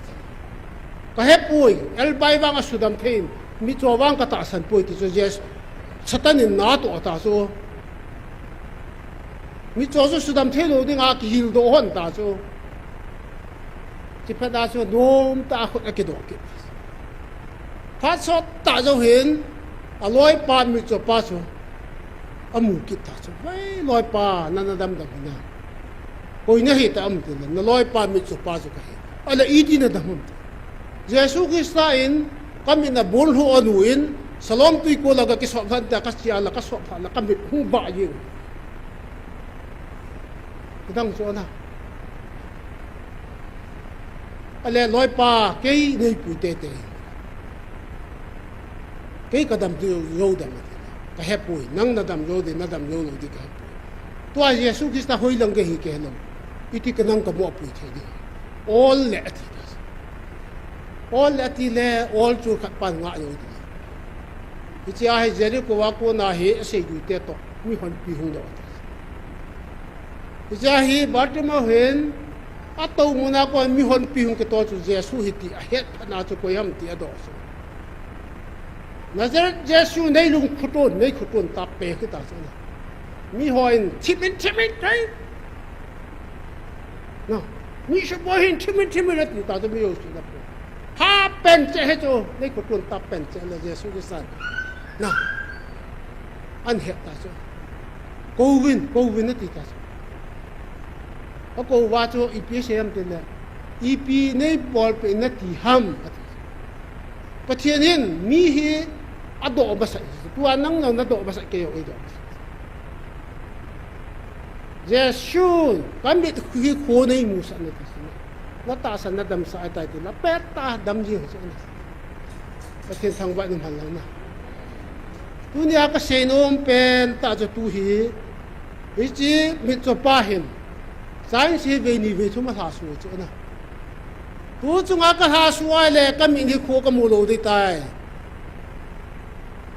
Kahepoi, elbai vang asudam thei in, mitcho vang katahsan poi ti chu Jesu, Satan in na atoh ta chu. Mitcho chu sudam thei lou dinga kihildoh lhon ta chu. Chuphat a chu nomtah a khut akidoh kit. Phat sottah jou hin, aloipa mitchopa chu amu kit ta chu. Vai loipa, nana damdam hina. Koi nahi tam tile, naloipa mitchopa chu kahi. Ahile iti nadam ham. Jesu Christa in, kamit na bolhu anu in, Siloam tui kol a ka kisop lhan ta, ka chia la, ka sop lhan la, ka mit hung vah jeng. Ka dang chu na. Ale loipa, kei nei pui tete. Kei ka dam jou, jou dam ati. Ka hepui, nang na dam jou ding, na dam jou lou ding ka hepui. Tua Jesu Christa hoilang gei hi ka helou. Iti ka nang ka mo pui thei ding. Ol le ati ta. Ol le ati le, ol chu khat pan nga jou ding. Hichea hi Jericho a kona hi asei jui te toh, mihonpi hung doh ati. Hichea hi Bartimeo hin, atou muna kon mihonpi hung kitol chu Jesu hi ti ahet phat na chu koi ham ti adoh chu. Nazareth Jesu nei lung khutun, nei khutun ta pe kita chu na. Mihon thimin thimin thei. Na, mi se bo hin thimin thimin ati ta chu mi yo si na po. Ha pen che he chu, nei khutun ta pen che le Jesu Christa. Na. An het ta chu. Kouvin, kouvin ati ta chu. Akou va chu ipi asei ham tile. Ipi nei bolpeh nati ham ati. Pathen hin mi hi adoh masat. Tua nang nang nadoh masat kei jong eidoh masat. Jesu, ka mit hi kho nei musah nati chu. Na tahsan na damsah ahitai ti na pet ta dam jing chu na. Pathen thangvah in umhen lang na. Tunia ka seinom pen tah chu tu hi, hiche mitchopa hin, chain se vei ni vei thum alhasua chu na. Tu chunga ka lhasua le ka mit hi kho ka mu lou ding tai.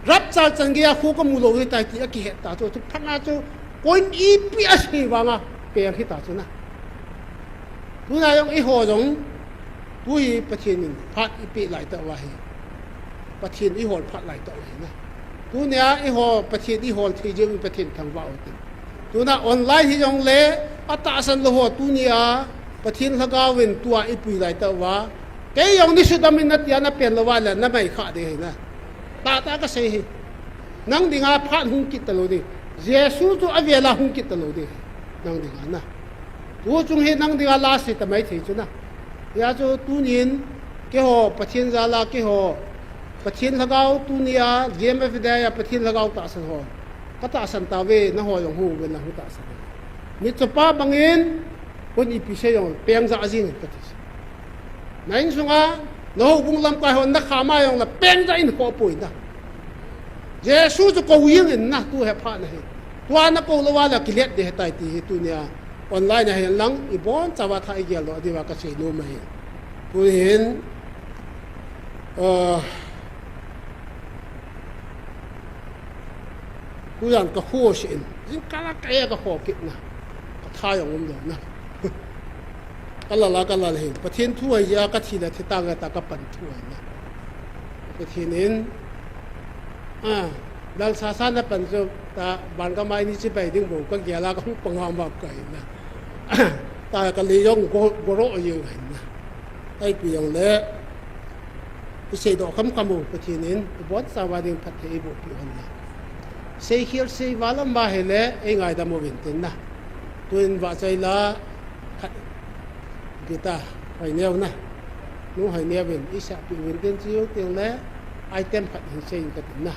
Rapture chan geiya kho ka mu lou ding tai ti akihet ta chu, chu phat na chu, koi in ipi asei vanga, peng hita chu na. Tuna jong eiho jong, tu hi Pathen in phat eipeh lai tah uva hi. Pathen eihol phat lai tah uva hi na. Tunia eiho Pathen eihol thei jeh uvin Pathen thangvah u tin. Tuna online hi jongle, atahsan lou ho tunia, Pathen lhagao vin tua eipui lai tah uva. Kei jong ni sudam in natia na pen lou uva le, na mai kha ding hi na. Tahtah ka sei hi. Nang dinga phat hung kit talou ding. Jesu chu avela hung kit talou ding. Nang dinga na. Tu chung hi nang dinga last hi ta mai thei chu na. Hia chu tunin keiho Pathen jal a keiho Pathen lhagao tunia G M F Day a Pathen lhagao tahsan ho. Ka tahsan tauve, nangho jong hung uvin lang hung tahsan. Mitchopa bangin, kon ipi sei jong, peng jah jing in kati. Na insunga, na houbung lamkai hon na kham a jong le peng jah in kho poi na. Jesu chu kou jing in na, tu he phat na hi. Tua na kou lou a le kilet ding ahitai ti hi tunia. Online a hin lang, ibon chauva tha igel doh diuva ka seinom ahi. Tuhin, ah, Tujan ka kho seh in, jingkah a ka e ka kho kit na, ka tha jong um lou na. Ka lal a ka lal hin, Pathen thu ahi jeh a ka thi le thi tang e ta ka pan thu ahi na. Pathen in, a, lal sasa na pan chu ta, van ka mai ni chibai ding bou ka gel a ka hung pang a map ka hi na. Ta ka lei jong go, go ro jeng ahi na. Ipi jong le, i seidoh khamkham u, Pathen in, i bon chauva ding phatthei eiboh peh u hen lang. Seikhel sei val um uva ahile, ei ngaidam uvin tin na. Tuin vahchoi la, khat, guitar, Hoineu na. Nu Hoineu in, i sahpeh uvin tin chi u tin le, item khat hin sei in ka tin na.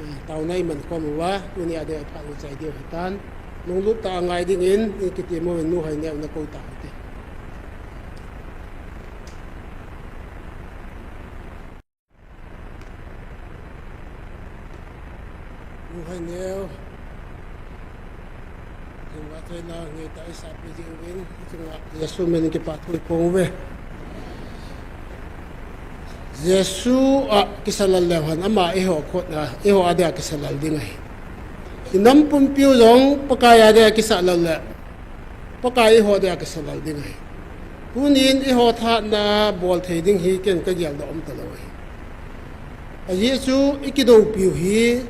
Eh, taona i man khom uva, tunia ding a i phat u chai diu ahitan. Lunglut tah a ngai dingin, i kitem uvin Nu Hoineu na kou tau hite. Nu Hoineu. Jingkah thei na ngai ta i sahpeh diu vin, jingkah Jesu min in kipa thu i phong uve. Jesu a kisa lal leu hen, ama eiho khut a, eiho a dia kisa lal ding ahi. I nam pumpi u jong Pakai a dia kisa lal le, Pakai eiho dia kisa lal ding ahi. Tunin eiho thahatna bol thei ding hi ken ka geldoh um talou ahi. Ajeh chu i kidoupi u hi,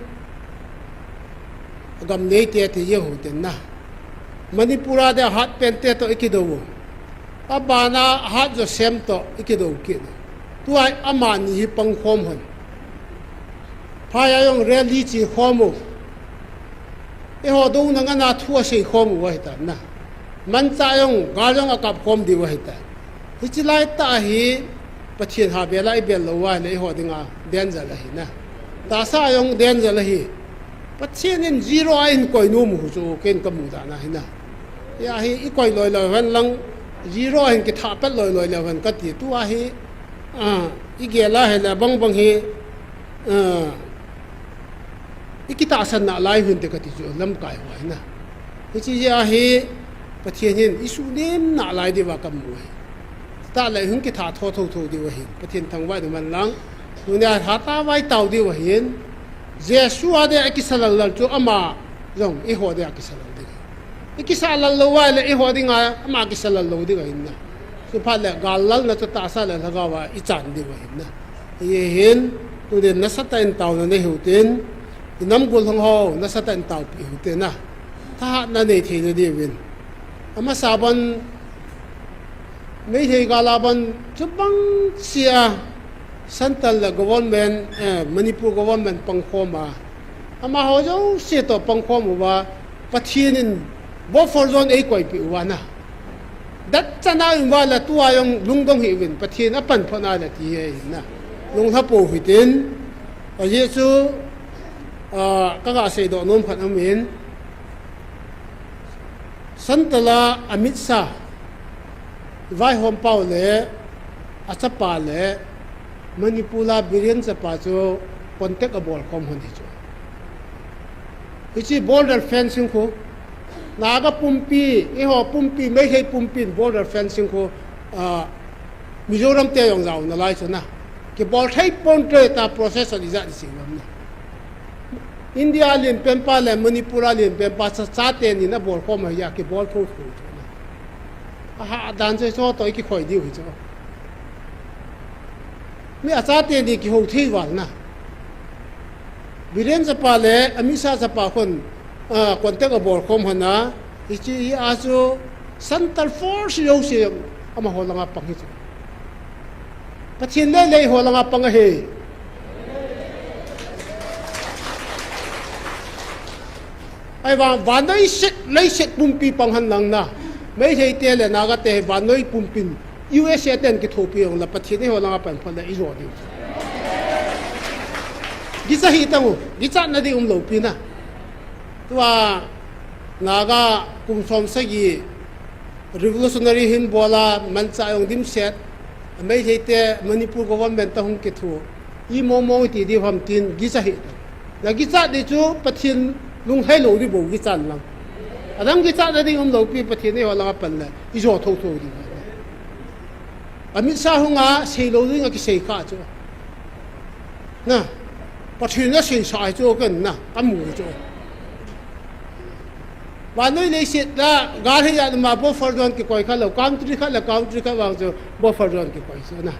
agam neite ti jeng u tin na. Manipur a dia hat pente toh i kidou u. Abana hat Josem toh i kidou kit u. Tua amani hi pang khom hen. Phai a jong rally che khom u. Eiho douna ngana thu asei khom u ahitan na. Manchah jong, gal jong akap khom diu ahitan. Hiche lai tah hi Pathen ha bel a i bel lou uva ahile eiho dinga danger ahi na. Tahsa jong danger ahi. Pathen in zero a eikoi nom u chu ken kamu dan a hin a. Hia hi eikoi loi loi hen lang, zero a hin kithah pet loi loi lou hen kati. Tua hi, ah, igel a hile bang bang hi, ah, ikitahsan nalai hinte kati chu lamkai ho hin a. Hiche jeh a hi Pathen hin isunem nalai diuva kamu ahi. Tah le hung kitha tho tho tho diu ahin. Pathen thangvah in um hen lang. Tunia hatah a vai tao diu ahin. Jesu a dia akisa lal lal chu ama jong eiho dia akisa lal ding. Ikisa lal lou uva le eiho dinga ama kisa lal lou ding ahin na. Chuphat le gal lalna chu tahsa le lhagao a ichan diu ahin na. Hiche hin, tunin nasatah in taona nei hiu tin, inam gollhang ho, nasatah in taopi hiu tin na. Thahatna nei theina diuvin. Amasa ban, Meitei gal a ban, chubang sia, central le government, eh, Manipur government pangkhom a. Amaho jouse toh pangkhom uva, Pathen in buffer zone eikoipeh uva na. Dat chana in uva le tua jong lungdong hih uvin, Pathen apanphat na le ti hi na. Lunglha pou hitin, ajeh chu, ah, kaga seidoh nom khat aum in, Central a Amit Shah, vaihom pau le, achapa le, Manipur a Biren chapa chu contact abol khom hon hi chu. Hiche border fencing khu, Naga pumpi, eiho pumpi, Meitei pumpi in border fencing khu, ah, Mizoram te jong jaona lai chu na. Kibol thei ponte tia process a ijat isei uvam na. India a len penpa le Manipur a len penpa cha, chate nin abol khom ahi a kibol tho tho chu na. Aha dan chu toh ikikhoi diu hi chu. Mi achate ni kihou thei val na. Biren chapa le Amit Shah chapa khun, ah, contact abol khom hon a, hiche hi a chu Central Force jouse amaho langa pang hi chu. Pathen lei lei ho langa pang ahi. Ahivang vannoi set, leiset pumpi pang hen lang na. Meitei te le Naga te vannoi pumpin U S A ten kithopi jong le Pathen eiho langa panphat le ijo diu. Gicha hih tan u, gichatna ding umlou pi na. Tua Naga kum som sagi revolutionary hin bol a manchah jong dimset, Meitei te Manipur government toh hung kithu. Imo mo iti diu ham tin gicha hih tan. Na gichat di chu Pathen lunglhai lou di bou gichan lang. Adang gichatna ding umlou pi Pathen eiho langa pan le ijo tho tho di. Amit Shah hung a seilou ding a kisei kha chu. Na, Pathen a seisah chu ken na, kamu chu. Vannoi leiset la, gal hijat ma buffer zone kikoi kha lou, country khat le country khat vang chu buffer zone kikoi chu na.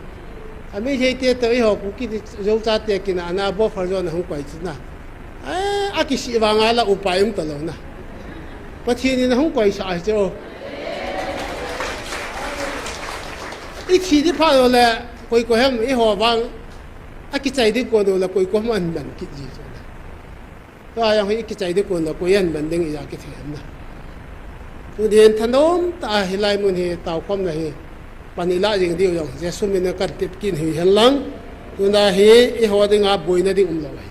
Ameitei te toh eiho Kuki Zo chate kina na buffer zone hung koi chu na. Eh, akisih vang a la upai um talou na. Pathen in ahung koisah chu. Ithi di phat lou le, koi koi ham eiho vang. Akichai ding kon lou le koi koi ham ahin man kit ji chu na. Tua jong hi ikichai ding kon lou koi ahin man ding ija kithei ham na. Tunin thanom tah a hilai mun hi taokhomna hi pan ilah jing diu jong Jesu min a kan tep kit hi hen lang. Tuna hi eiho dinga boina ding umlou ahi.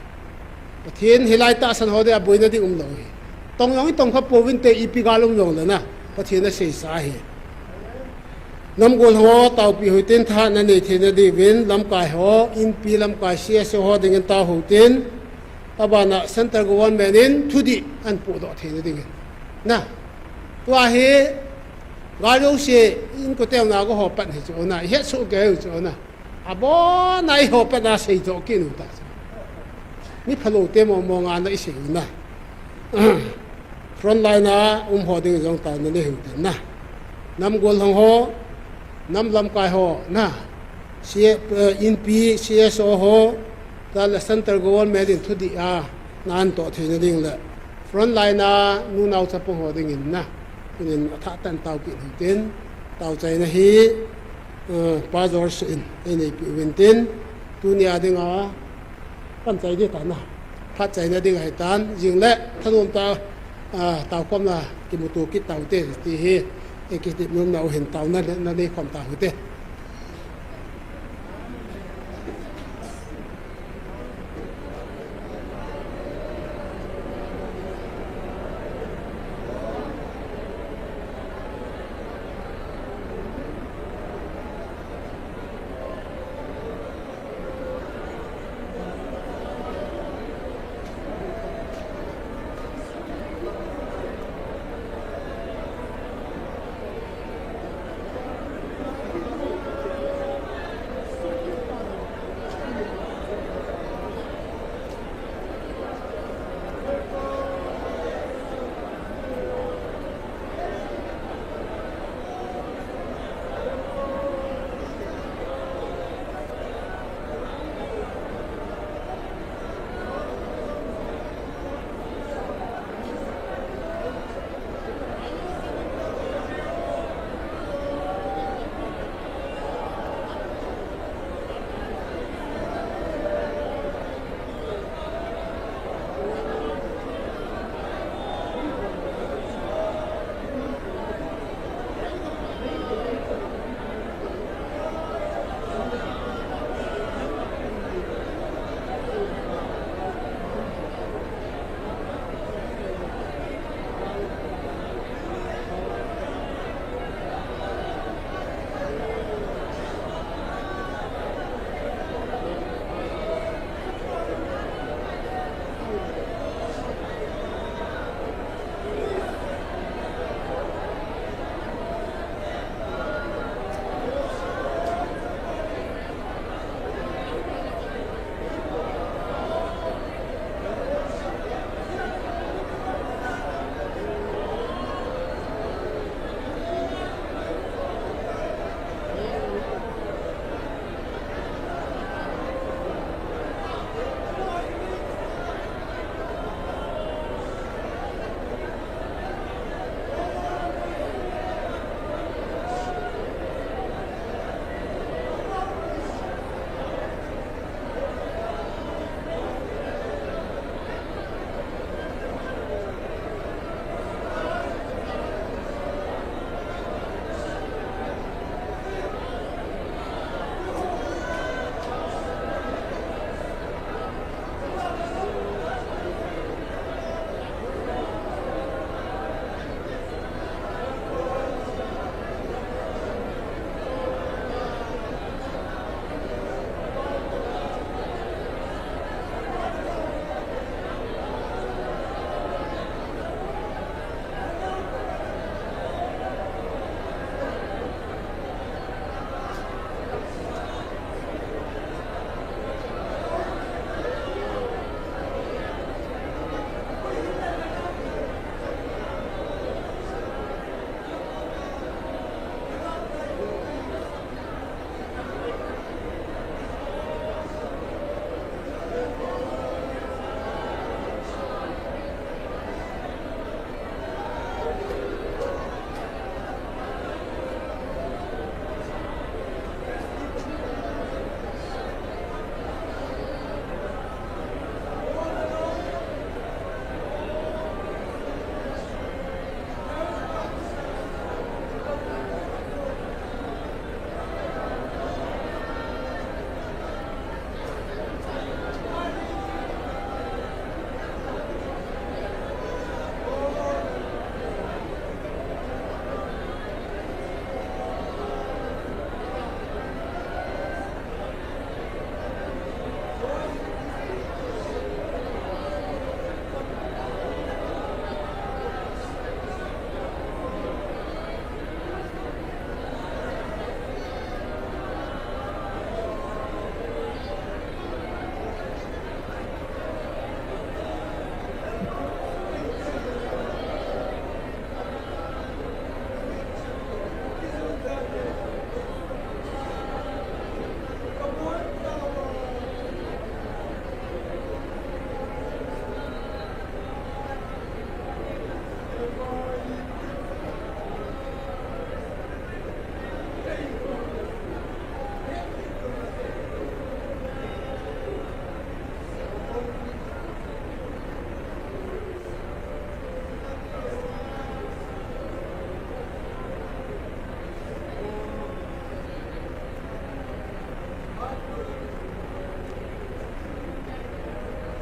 Pathen hilai tahsan ho dinga boina ding umlou ahi. Tong jong itong kha pouvinte ipi gal um jong le na. Pathen a seisa ahi. Nam gollhang ho taopi hiu tin thahatna nei theina diuvin lamkai ho, inpi lamkai C S O ho dingin tao hiu tin. Abana central government in thudih ahin podoh theina dingin. Na. Tua hi, gal jouse, inkote Naga ho pan hi chu na, ihet soh kei u chu na. Abona eiho pan a seidoh kit u ta chu. Mi phalou te mong mong a na isei u na. Front line a um ho ding jong taona nei hiu tin na. Nam gollhang ho, nam lamkai ho, na. C-, eh, inpi, C S O ho, tale central government in thudih a, na ahin toh theina ding le. Front line a, nunao chapang ho dingin na. Tunin athah tah in taopi hiu tin, taochaina hi, eh, Pa George in, eineipi uvin tin, tunia dinga, Kan chai ding tan na. Phat chaina ding ahi tan. Jing le, thanom tah a, ah, taokhomna kimuto kit tau te, ti hi, eh, kitep nom nau hin taona le, na nei khom tau te.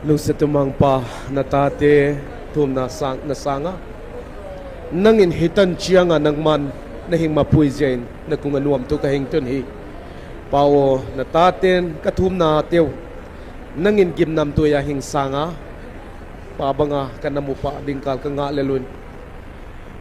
Lungset umangpa, natate thumna sang, na sanga nangin hitan chianga nangman nahing mapui jeh in nakung anuam thu kahing tun hi. Pa o, nataten kathumna teu nangin gimnamtui a hing sanga, pa banga kanam upa ding kal kangah lelun.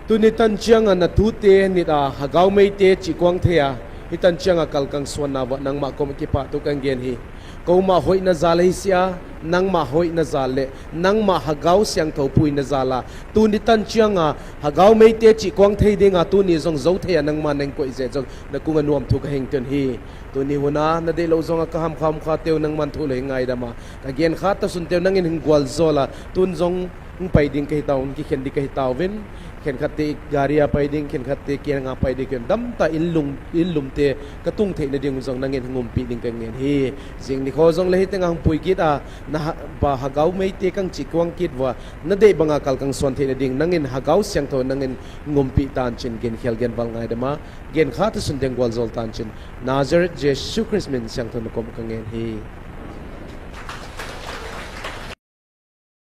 Tuni tan chianga nathute nit a Hagao Meite chihkuang thei a, hitan chianga kalkang suanna va nangma kom kipah thu kangin hi. Kouma hoina jal ahi sia, nangma hoina jal le nangma Hagao Siangthou puina jal a, tuni tan chianga Hagao Meite chihkuang thei dinga tuni jong jou thei a nangma nangkoi jeh jong nakung anuam thu kahing tun hi. Tuni huna nadeilou jonga kaham kham kha teu nangman thu lou hi ngaidam a, kagen kha tasun teu nangin hing gual jol a, tun jong hung pai ding kahi tauvin, kikhen ding kahi tauvin, khenkhat te gari a pai ding, khenkhat te keng a pai ding, khen damta inlung, inlum te katung theina ding jong nangin hung umpi ding kangin hi. Jing nikho jong le hiteng a hung pui kit a, na ha, pa Hagao Meite kang chihkuang kit va, nadei banga kalkang suan theina ding nangin Hagao Siangthou nangin hung umpi tan chin, gen khel gen val ngaidam a, gen kha tasun teng gual jol tan chin, Nazareth Jesu Christ min siangthou na kom kangin hi.